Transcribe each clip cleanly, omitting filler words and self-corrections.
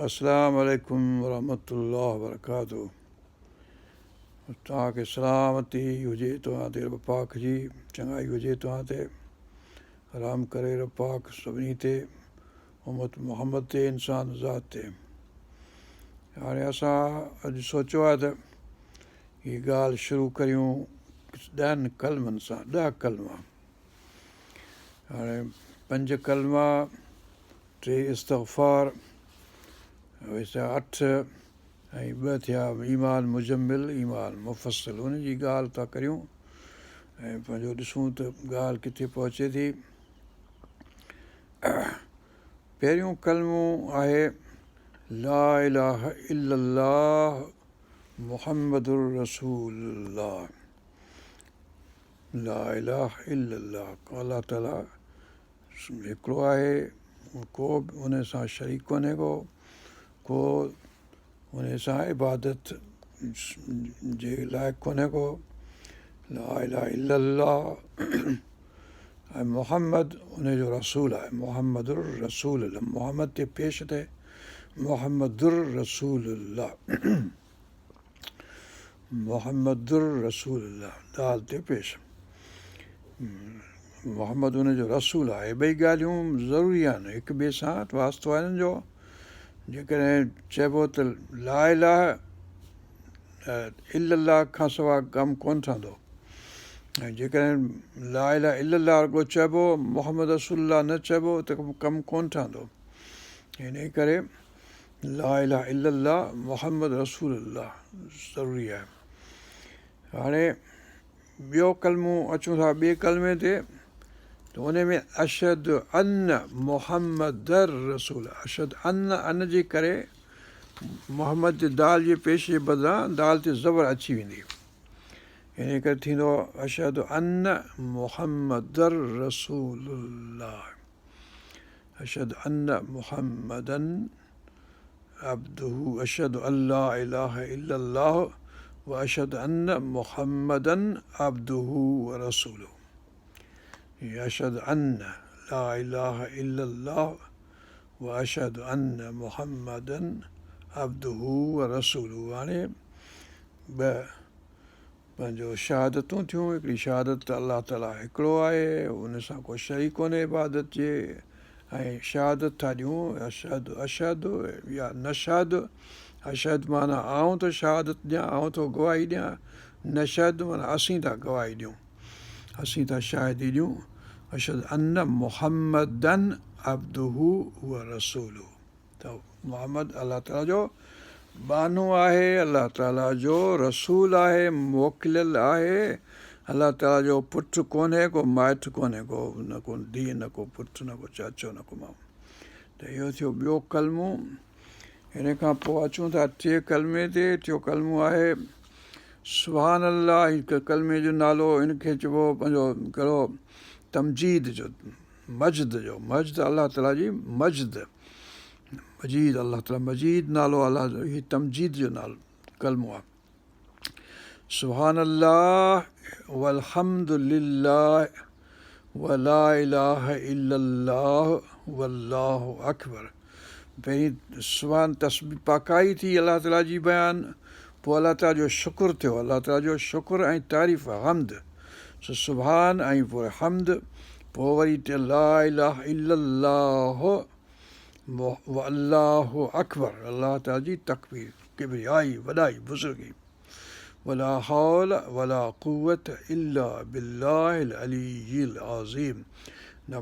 السلام عليڪم ورحمة الله وبرڪاته توهان کي سلامتي هجي توهان تي رب پاڪ جي چڱائي هجي توهان تي رحم ڪري رب پاڪ سڀني تي امت محمد تي انسان ذات تي هاڻي اسان اڄ سوچيو آهي ته هي ڳالهه شروع ڪريون ڏهن ڪلمن سان ڏهه ڪلما هاڻي پنج ڪلما ٽي استغفار، اهي ٿيا اٺ ۽ ٻه ٿيا ايمان مجمل ايمان مفصل ان جي ڳالهه ٿا ڪريون ۽ پنهنجو ڏسون ته ڳالهه ڪٿي پهچي ٿي. پهريون ڪلمو آهي لا اله الا الله محمد رسول الله لا اله الا الله الله تعالي هڪڙو آهي، ڪو به ان سان شريڪ ڪونهي ڪو، ڪو ان سان عبادت جي لائق ڪونهي ڪو، لا اله الا الله ۽ محمد ان جو رسول آهي، محمد الرسول الله محمد تي پيش اٿئي محمد الرسول الله محمد رسول الله دال تي پيش محمد ان جو رسول آهي ٻئي ڳالهيون ضروري آهن هڪ ٻئي سان واسطو آهي انهن جو جيڪڏهن چئبو ته لا اله الا الله کان سواء ڪم ڪونه ٺهندو ۽ جيڪڏهن لا اله الا الله رڳو چئبو محمد رسول الله نه چئبو ته ڪم ڪونه ٺهندو ان ڪري لا اله الا الله محمد رسول الله ضروري آهي هاڻي ٻيو ڪلمو اچون ٿا ٻئي ڪلمي تي ته ان ۾ اشهد ان محمد رسول اشهد ان ان جي ڪري محمد جي دال جي پيش جي بدران دال تي زبر اچي ويندي ان ڪري ٿيندو اشهد ان محمد رسول الله اشهد ان محمدا عبده اشهد ان لا اله الا الله واشهد ان محمدا عبده ورسوله اشهد ان لا اله الا الله واشهد ان محمدا عبده ورسوله هاڻي ٻه پنهنجو شهادتون ٿيون، هڪڙي شهادت ته الله تعاليٰ هڪڙو آهي، ان سان ڪو شريڪ ڪونهي عبادت جي ۽ شهادت ٿا ڏيون اشهد اشهد يا نشهد اشهد معنيٰ آئون ٿو شهادت ڏيان آئون ٿو گواهي ڏيان نشهد معنيٰ اسين ٿا گواهي ڏيون اسين ٿا شاهدي ڏيون اشهد ان محمدا عبده ورسوله ته محمد الله تعاليٰ جو ٻانهو آهي، الله تعاليٰ جو رسول آهي، موڪليل آهي، الله تعاليٰ جو پٽ ڪونهي ڪو مائٽ ڪونهي ڪو نه ڪو ڌيء نه ڪو پٽ نه ڪو چاچو نه ڪو مامو ته اهو ٿيو ٻيو ڪلمو ان کان پوء اچون ٿا ٽئين ڪلمي تي ٽيون ڪلمو آهي سبحان الله هڪ ڪلمي جو نالو ان کي چئبو پنهنجو ڪهڙو تمجيد جو مجد جو مجد الله تعاليٰ جي مجد مجيد الله تعاليٰ مجيد نالو الله جو هي تمجيد جو نالو ڪلمو آهي سبحان الله والحمد لله ولا اله الا الله والله اڪبر پهرين سبحان تسبيح پاڪائي ٿي الله تعاليٰ جي بيان پوء الله تعاليٰ جو شڪر ٿيو الله تعاليٰ جو شڪر ۽ تعريف حمد سو سبحان ۽ پوء حمد پوء وري لا اله الا الله والله اڪبر الله تعالي جي تڪبير ڪبريائي وڏائي بزرگي ولا حول ولا قوت الا بالله العلي العظيم نه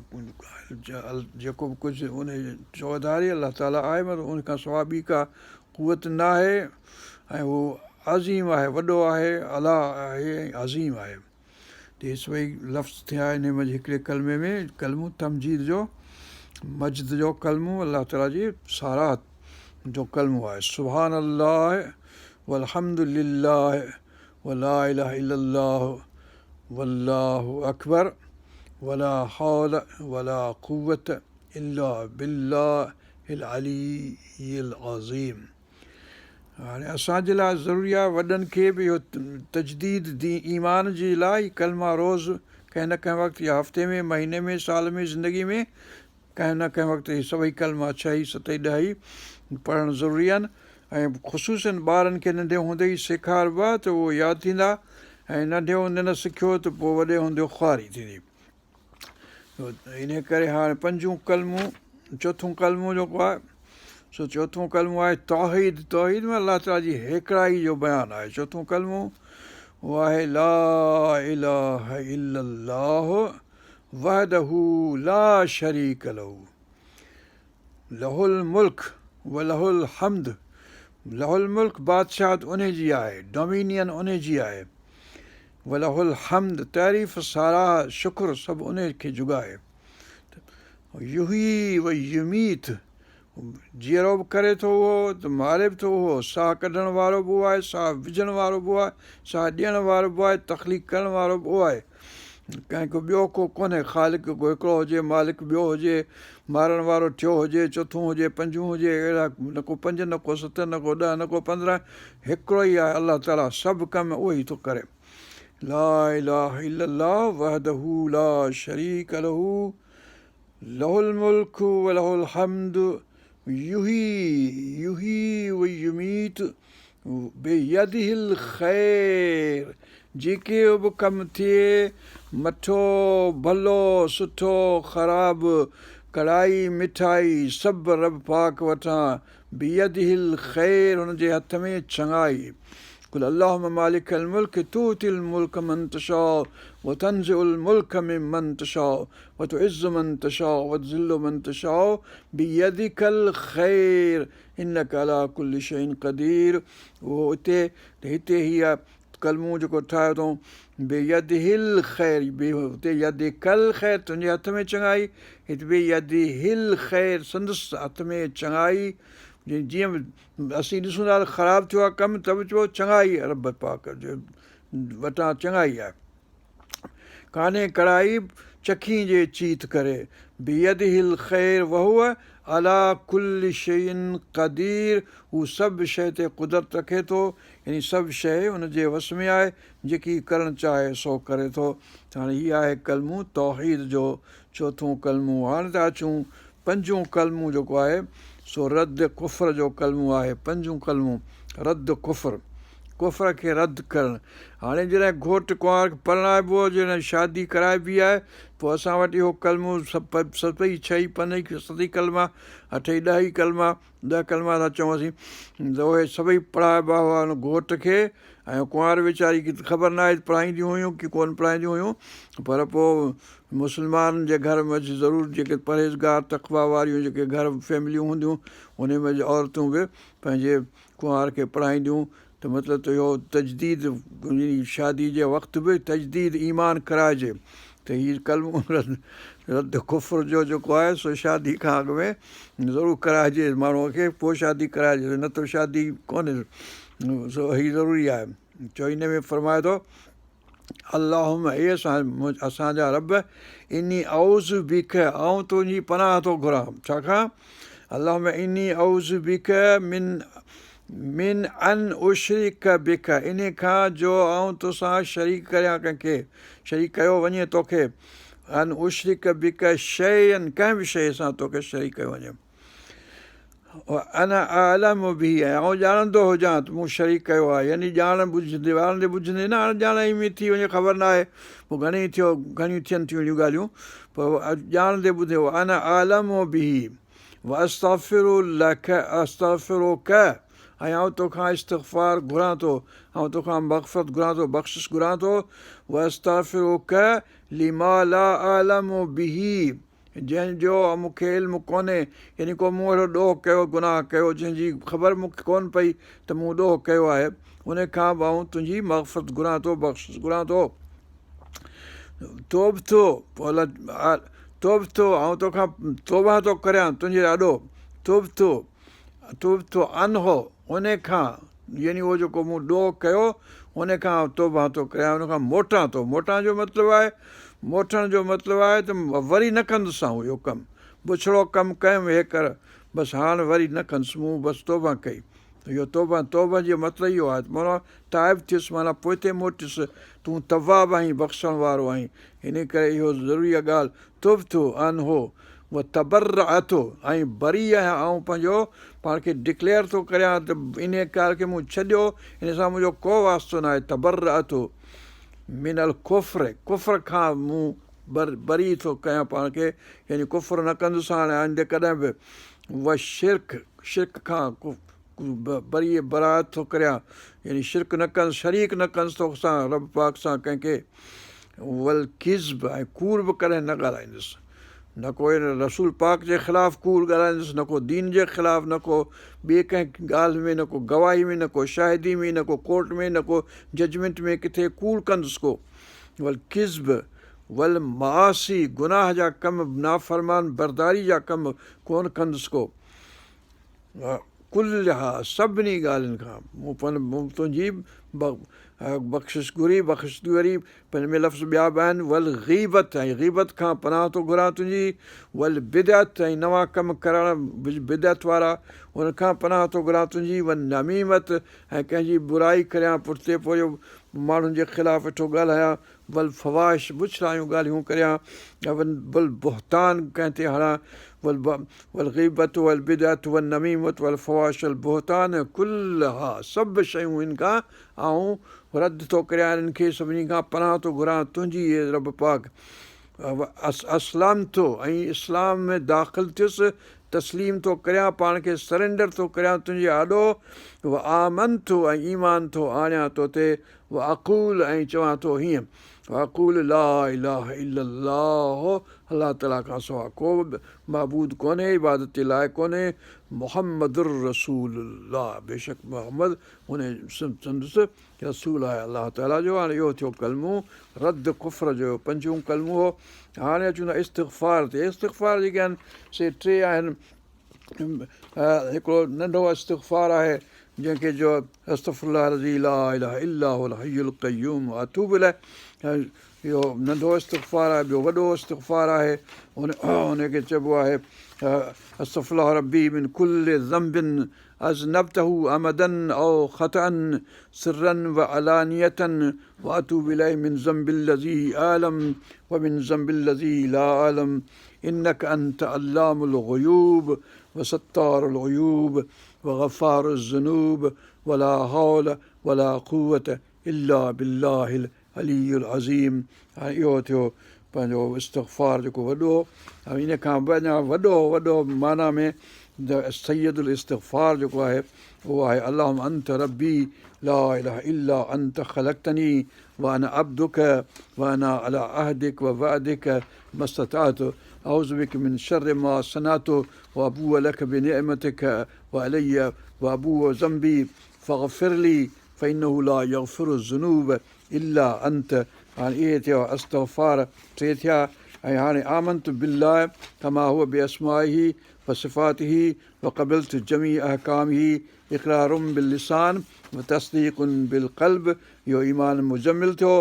جيڪو به ڪجهه ان جي چوڌاري الله تعالي آهي مطلب ان کان سواء ٻي ڪا قوت نه آهي ۽ هو عظيم آهي وڏو آهي اعليٰ آهي ۽ عظيم آهي ته هي سڀئي لفظ ٿيا انهي منجهه هڪڙي ڪلمي ۾ ڪلمو تمجيد جو مجد جو ڪلمو الله تعاليٰ جي ساراهه جو ڪلمو آهي سبحان الله والحمد لله ولا اله الا الله والله اڪبر ولا حول ولا قوت الا بالله العلي العظيم هاڻي اسان جي لاء ضروري آهي وڏن کي به اهو تجديد دين ايمان جي لاء هي ڪلما روز ڪنهن نه ڪنهن وقت يا هفتي ۾ مهيني ۾ سال ۾ زندگي ۾ ڪنهن نه ڪنهن وقت هي سڀئي ڪلما ڇهه ئي ست ئي ڏهه ئي پڙهڻ ضروري آهن ۽ خصوصن ٻارن کي ننڍي هوندي ئي سيکاربا ته اهو ياد ٿيندا ۽ ننڍي هوندي نه سکيو ته پوء وڏي هوندي خواري ٿيندي. انهيء ڪري هاڻي پنجون ڪلمو، چوٿون ڪلمو جيڪو آهي سو چوٿون ڪلمو آهي توحيد. توحيد ۾ الله تعاليٰ جي هيڪڙائي جو بيان آهي. چوٿون ڪلمو اهو آهي لا اله الا الله وحده لا شريڪ له له الملڪ وله الحمد. له الملڪ بادشاهت انهي جي آهي، ڊومينين انهي جي آهي. وله الحمد تعريف، ساراهه، شڪر سڀ انهي کي جڳائي. يحيي و يميت جيئرو به ڪري ٿو اهو ته ماري به ٿو اهو، ساهه ڪڍڻ وارو به اهو آهي، ساهه وجهڻ وارو به اهو آهي، ساهه ڏيڻ وارو به اهو آهي، تخليق ڪرڻ وارو به اهو آهي. ڪنهن ڪو ٻيو ڪو ڪونهي، خالق ڪو هڪڙو هجي، مالڪ ٻيو هجي، مارڻ وارو ٽيون هجي، چوٿون هجي، پنجون هجي، اهڙا نه ڪو پنج نه ڪو ست نه ڪو ڏهه نه ڪو 15، هڪڙو ئي آهي الله تعاليٰ، سڀ ڪم اهو ئي ٿو ڪري. لا اله الا الله وحده لا شريڪ له له الملڪ وله الحمد يحيي يحيي ويميت بيده الخير جيڪي به ڪم ٿئي مٺو ڀلو سٺو خراب ڪڙائي مٺائي سڀ رب پاڪ وٽان بيده الخير هن جي هٿ ۾ چڱائي قل اللهم مالڪ الملڪ تؤتي الملڪ من تشاء وتنزع الملڪ ممن تشاء وتعز من تشاء وتذل من تشاء بيدک الخير انک علي ڪل شيء قدير اهو اتي ته هتي هي ڪلمو جيڪو ٺاهيو اٿئون بيده الخير اتي يدک الخير تنهنجي هٿ ۾ چڱائي هت بيده الخير سندس هٿ ۾ چڱائي جيئن اسين ڏسون ٿا ته خراب ٿيو آهي ڪم ته به چئبو چڱائي رب پاڪ جي وٽان چڱائي آهي ڪانهي ڪڙائي چکين جي چيت ڪري بيده الخير وهو علي ڪل شيء قدير هو سڀ شيء تي قدرت رکي ٿو يعني سڀ شيء ان جي وس ۾ آهي جيڪي ڪرڻ چاهي سو ڪري ٿو هاڻي هي آهي ڪلمو توحيد جو چوٿون ڪلمو هاڻي ٿا اچون پنجون ڪلمو جيڪو آهي سو رد ڪفر جو ڪلمو آهي پنجون ڪلمو رد ڪفر ڪفر کي رد ڪرڻ هاڻي جڏهن گهوٽ ڪنوار کي پرڻائبو جڏهن شادي ڪرائبي آهي پوء اسان وٽ اهو ڪلمو ست ئي ڇهه ئي پنج ئي ست ئي ڪلما اٺ ئي ڏهه ئي ڪلما ڏهه ڪلما ٿا چئون اسين ته اهي سڀئي پڙهائبا هئا ان گهوٽ کي ۽ ڪنوار ويچاري کي ته خبر ناهي ته پڙهائينديون هيون ڪي ڪونه پڙهائينديون هيون پر پوء مسلمانن جي گهر ۾ ضرور جيڪي پرهيزگار تقويٰ واريون جيڪي گهر فيمليون هونديون انهي ۾ عورتون به پنهنجي ڪنوار کي پڙهائينديون ته مطلب ته اهو تجديد شادي جي وقت به تجديد ايمان ڪرائجي ته هي ڪلمو رد ڪفر جو جيڪو آهي سو شادي کان اڳ ۾ ضرور ڪرائجي ماڻهوء کي پوء شادي ڪرائجي نه ته شادي ڪونهي سو هي ضروري آهي چو ان ۾ فرمائي ٿو اللهم اي اسان جا رب اني اعوذ بک آئون تنهنجي پناهه ٿو گهران ڇا کان اللهم اني اعوذ بک من من ان اشرڪ بک انهي کان جو آئون توسان شريڪ ڪريان ڪنهن کي شريڪ ڪيو وڃي توکي ان اشرڪ بک شيئا ڪنهن به شيء سان توکي شريڪ ڪيو وڃي وانا اعلم به ۽ آئون ڄاڻندو هجان ته مون شريڪ ڪيو آهي يعني ڄاڻ ٻجهندي ڄاڻندي ٻجهندي نه اڻ ڄاڻائي ۾ ٿي وڃي خبر نه آهي پوء گهڻي ٿيو گهڻيون ٿين ٿيون اهڙيون ڳالهيون پر ڄاڻندي ٻڌي وانا اعلم به واستغفر لک استغفرک ۽ آئون توکان استغفار گهران ٿو آئون توکان مغفرت گهران ٿو بخشش گهران ٿو واستغفرک لما لا اعلم به جنهن جو مون کي علم ڪونهي، يعني ڪو مون اهڙو ڏوهه ڪيو، گناهه ڪيو، جنهن جي خبر مون کي ڪونه پئي ته مون ڏوهه ڪيو آهي، ان کان به آئون تنهنجي مغفرت گهران ٿو، بخشش گهران ٿو. تبت، تبت، آئون توکان توبهه ٿو ڪريان تنهنجي آڏو، تبت، تبت عنه، ان کان، يعني اهو جيڪو مون ڏوهه ڪيو، ان کان آئون توبهه ٿو ڪريان، ان کان موٽان ٿو. موٽان جو مطلب آهي، موٽڻ جو مطلب آهي ته وري نه ڪندس آئون اهو ڪم. بڇڙو ڪم ڪيم هيڪر، بس هاڻ وري نه ڪندس، مون بس توبهه ڪئي. اهو توبهه، توبهه جو مطلب اهو آهي ته معنيٰ تائب ٿيس، معنيٰ پوئتي موٽيس، تون تواب آهين، بخشڻ وارو آهين، انهيء ڪري اهو ضروري آهي ڳالهه، تبت عنه. وتبرأت ۽ بري آهيان آئون پنهنجو پاڻ کي ڊڪليئر ٿو ڪريان ته انهيء ڳالهه کي مون ڇڏيو ان سان منهنجو ڪو واسطو ناهي تبرأت من الڪفر ڪفر کان مون بري ٿو ڪيان پاڻ کي يعني ڪفر نه ڪندس هاڻي آئنده ڪڏهن به والشرڪ شرڪ کان بري براءت ٿو ڪريان يعني شرڪ نه ڪندس شريڪ نه ڪندس توسان رب پاڪ سان ڪنهن کي والڪذب ۽ ڪوڙ به ڪڏهن نه ڳالهائيندس نه ڪو ان رسول پاڪ جي خلاف ڪوڙ ڳالهائيندس نه ڪو دين جي خلاف نه ڪو ٻي ڪنهن ڳالهه ۾ نه ڪو گواهي ۾ نه ڪو شاهدي ۾ نه ڪو ڪورٽ ۾ نه ڪو ججمينٽ ۾ ڪٿي ڪوڙ ڪندس ڪو والڪذب والمعاصي گناهه جا ڪم نافرمان برداري جا ڪم ڪون ڪندس ڪو ڪلها سڀني ڳالهين کان مون تنهنجي بخشش گهري بخش وري ان ۾ لفظ ٻيا به آهن والغيبت ۽ غيبت کان پناهه ٿو گهران تنهنجي والبدعت ۽ نوان ڪم ڪرڻ بدعت وارا ان کان پناهه ٿو گهران تنهنجي والنميمت ۽ ڪنهن جي برائي ڪريان پٺتي پوء ماڻهن جي خلاف ويٺو ڳالهايان والفواحش بڇڙايون ڳالهيون ڪريان والبهتان ڪنهن تي هڻان والغيبة والبدعة والنميمة والفواحش والبهتان ڪلها سڀ شيون ان کان آئون رد ٿو ڪريان انهن کي سڀني کان پناهه ٿو گهران تنهنجي اي رب پاڪ اسلمت ۽ اسلام ۾ داخل ٿيس تسليم ٿو ڪريان پاڻ کي سرينڊر ٿو ڪريان تنهنجي آڏو وآمنت ۽ ايمان ٿو آڻيان تو تي واقول ۽ چوان ٿو هيئن، واقول لا اله الا الله الله تعالي کان سواء ڪو به معبود ڪونهي، عبادت جي لائق ڪونهي، محمد رسول الله بيشڪ محمد ان سندس رسول آهي الله تعالي جو هاڻي اهو ٿيو ڪلمو رد ڪفر جو پنجون ڪلمو هو هاڻي اچون ٿا استغفار تي استغفار جيڪي آهن سي ٽي آهن هڪڙو ننڍو استغفار آهي جنهن کي جو استغفر الله الذي لا اله الا هو الحي القيوم واتوب اليه اهو ننڍو استغفار آهي ٻيو وڏو استغفار آهي ان ان کي چئبو آهي استغفر الله ربي من ڪل ذنب اذنبته عمدا او خطا سرا وعلانية واتوب اليه من ذنب الذي اعلم ومن ذنب الذي لا اعلم انک انت علام الغيوب وستار العيوب وغفار الذنوب ولا حول ولا قوة الا بالله العلي العظيم هاڻي اهو ٿيو پنهنجو استغفار جيڪو وڏو ۽ ان کان به اڃا وڏو وڏو معنيٰ ۾ سيد الاستغفار جيڪو آهي اهو آهي اللهم انت ربي لا اله الا انت خلقتني وانا عبدک وانا علي عهدک ووعدک ما استطعت اعوذ بک من شر ما صنعت وابوء لک بنعمتک وعلي وابوء ذنبي فاغفر لي فانه لا يغفر الذنوب الا انت هاڻي اهي ٿيا استغفار ٽي ٿيا ۽ هاڻي آمنت بالله ڪما هو باسمائه وصفاته وقبلت جميع احڪامه اقرار باللسان وتصديق بالقلب اهو ايمان مجمل ٿيو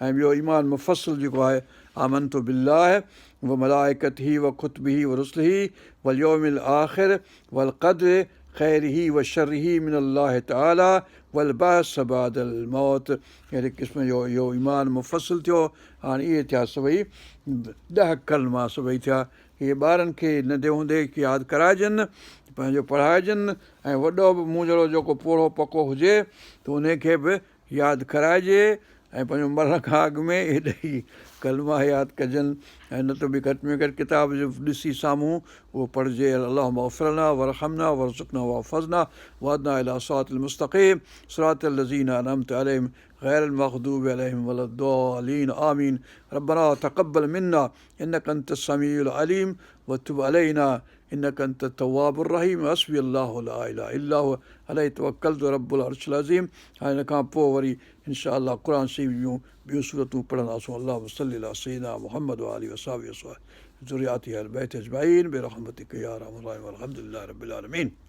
۽ ٻيو ايمان مفصل جيڪو آهي آمنت بالله وملائڪته وڪتبه ورسله واليوم الاخر والقدر خيره وشره من الله تعالي والبعث بعد الموت اهڙي قسم جو اهو ايمان مفصل ٿيو هاڻي اهي ٿيا سڀئي ڏهه ڪلما سڀئي ٿيا اهي ٻارن کي ننڍي هوندي ياد ڪرائجن پنهنجو پڙهائجن ۽ وڏو به مون جهڙو جيڪو پوڙهو پڪو هجي ته انهي کي به ياد ڪرائجي ۽ پنهنجو مرڻ کان اڳ ۾ اهي ڏهئي ڪلما ياد ڪجن ۽ نه ته به گهٽ ۾ گهٽ ڪتاب جو ڏسي سامهون اهو پڙهجي اللهم اغفر لنا وارحمنا وارزقنا واحفظنا واهدنا الي صراط المستقيم صراط الذين انعمت عليهم غير المغضوب عليهم ولا الضالين آمين ربنا تقبل منا انك انت السميع العليم وتب علينا انک انت التواب الرحيم حسبي الله لا اله الا هو عليه توڪلت رب العرش العظيم هاڻي ان کان پوء وري ان شاء الله قرآن شريف جون ٻيون سورتون پڙهنداسون اللهم صل علي سيدنا محمد وآله وصحبه وذرياته اهل البيت اجمعين برحمتک يا ارحم الراحمين والحمد لله رب العالمين.